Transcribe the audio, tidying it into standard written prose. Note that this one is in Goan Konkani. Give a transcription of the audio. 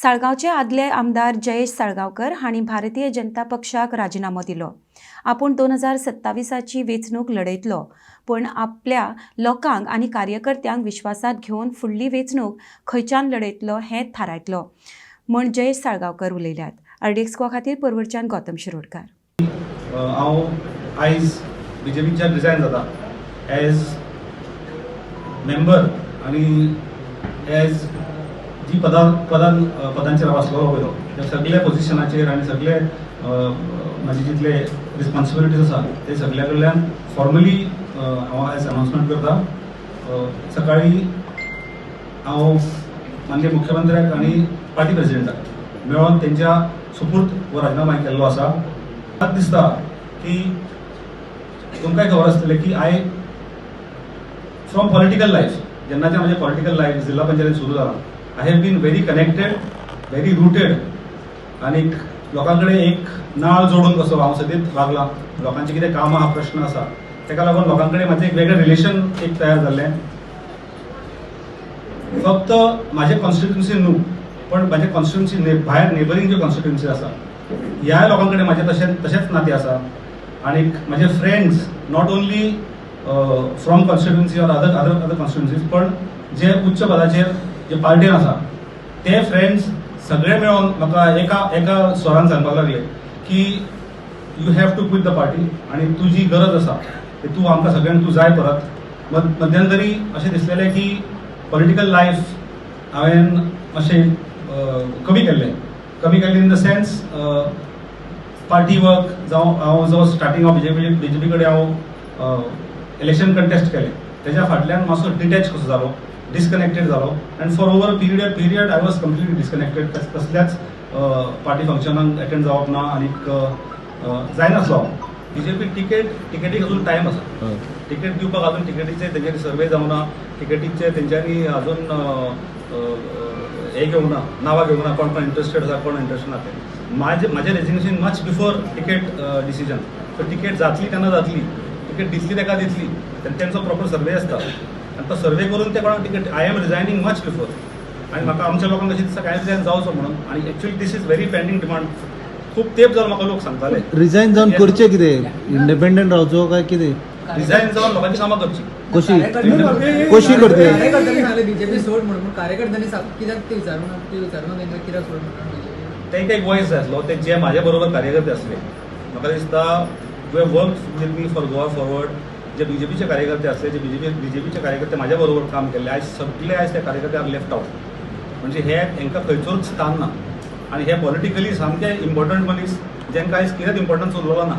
साळगांवचे आदले आमदार जयेश साळगांवकर हांणी भारतीय जनता पक्षाक राजिनामो दिलो. आपूण 2027ची वेंचणूक लढयतलो, पूण आपल्या लोकांक आनी कार्यकर्त्यांक विश्वासात घेवन फुडली वेंचणूक खंयच्यान लढयतलो हें थारायतलो म्हूण जयेश साळगांवकर उलयल्यात. आरडीएक्स गोवा खातीर परवरच्यान गौतम शिरोडकार. हांव आयज बीजेपीच्यान रिजायन जाता एज मेंबर आनी एज जी पदां पदां पदांचेर हांव आसलेलो पयलो त्या सगल्या पोजिशनाचेर आनी सगळे म्हाजे जितले रिस्पॉन्सिबिलिटीज आसा ते सगल्या कडल्यान फॉर्मली हांव आयज अनाउन्समेंट करता. सकाळी हांव माननीय मुख्यमंत्र्याक आनी पार्टी प्रेसिडेंटाक मेळोन तेंच्या सुपूर्त हो राजिनामो हांवें केल्लो आसा. म्हाका दिसता की तुमकांय खबर आसतलें की I from political life, जेन्नाच्यान म्हजें पॉलिटिकल लायफ जिल्हा पंचायतीन सुरू जाला, I have been very connected, very rooted आनीक लोकां कडेन एक नाळ जोडून कसो हांव सदींच वागलां. लोकांचें कितें कामां आहा, प्रश्न आसा, तेका लागून लोकां कडेन म्हाजें एक वेगळें रिलेशन एक तयार जाल्लें. फक्त म्हाजें कॉन्स्टिट्युन्सी न्हू, पण म्हाजे कॉन्स्टिट्युन्सी भायर नेबरींग ज्यो कॉन्स्टिट्युन्सी आसा, ह्याय लोकां कडेन म्हाजें तशें तशेंच नातें आसा. आनीक म्हाजे friends not only from constituency or other constituencies, पण जे उच्च पदाचेर जे पार्टीन आसा ते फ्रेंड्स सगळे मेळोन म्हाका एका एका स्वरान सांगपाक लागले की you have to quit the party आनी तुजी गरज आसा की तूं आमकां सगळ्यांक तूं जाय परत. मध्यंतरी अशें दिसलेलें की पॉलिटिकल लायफ हांवें मातशें कमी केल्लें, कमी केल्लें in the sense party work. जावं हांव जो स्टार्टींग हांव बीजेपी कडेन हांव इलेक्शन कंटेस्ट केलें, तेज्या फाटल्यान मातसो डिटॅच कसो जालो, डिस्कनेक्टेड जालो and for over period I was completely disconnected. कसल्याच पार्टी फंक्शनाक एटेंड जावप ना आनीक जायनासलो. बीजेपी तिकेट, तिकेटीक अजून टायम आसा. तिकेट दिवपाक अजून तिकेटीचे तेंच्यांनी सर्वे जावना, तिकेटीचे तेंच्यांनी अजून अ, अ, हे घेवंक ना, नांवां घेवंक ना, कोण कोण इंट्रस्टेड आसा, कोण इंट्रस्टेड ना ते. म्हाजें resignation much before ticket decision, so ticket जातली तेन्ना जातली, तिकेट दितली ताका दितली. तेंचो प्रॉपर सर्वे आसता आनी तो सर्वे करून ते कोणाक ticket. I am resigning much before आनी म्हाका आमच्या लोकांक अशें दिसता कांय रिजायन जावचो म्हणून. आनी actually this is very pending demand. खूब तेंप जालो म्हाका लोक सांगताले. रिजायन जावन करचें कितें? इंडिपेंडंट रावचो काय कितें? रिजायन जावन लोकांची कामां करची. कशी कशी करतले? कार्यकर्त्यांनी सांगलें बीजेपी सोड म्हणून, पूण कार्यकर्त्यांनी कित्याक ते विचारूं ना, ते विचारूं ना तांकां कित्याक सोड म्हणून बीजेपी? तांकां एक वॉयस जाय आसलो. ते जे म्हाज्या बरोबर कार्यकर्ते आसले, म्हाका दिसता they work with me for Goa Forward, जे बीजेपीचे कार्यकर्ते आसले, जे बीजेपीचे कार्यकर्ते म्हाज्या बरोबर काम केल्ले, आयज सगळे आयज ते कार्यकर्ते आर लेफ्ट आवट. म्हणजे हे हांकां खंयसरूच स्थान ना आनी हे पॉलिटिकली सामके इम्पॉर्टंट मनीस, जेंकां आयज कितेंच इम्पॉर्टन्स उरलेलो ना.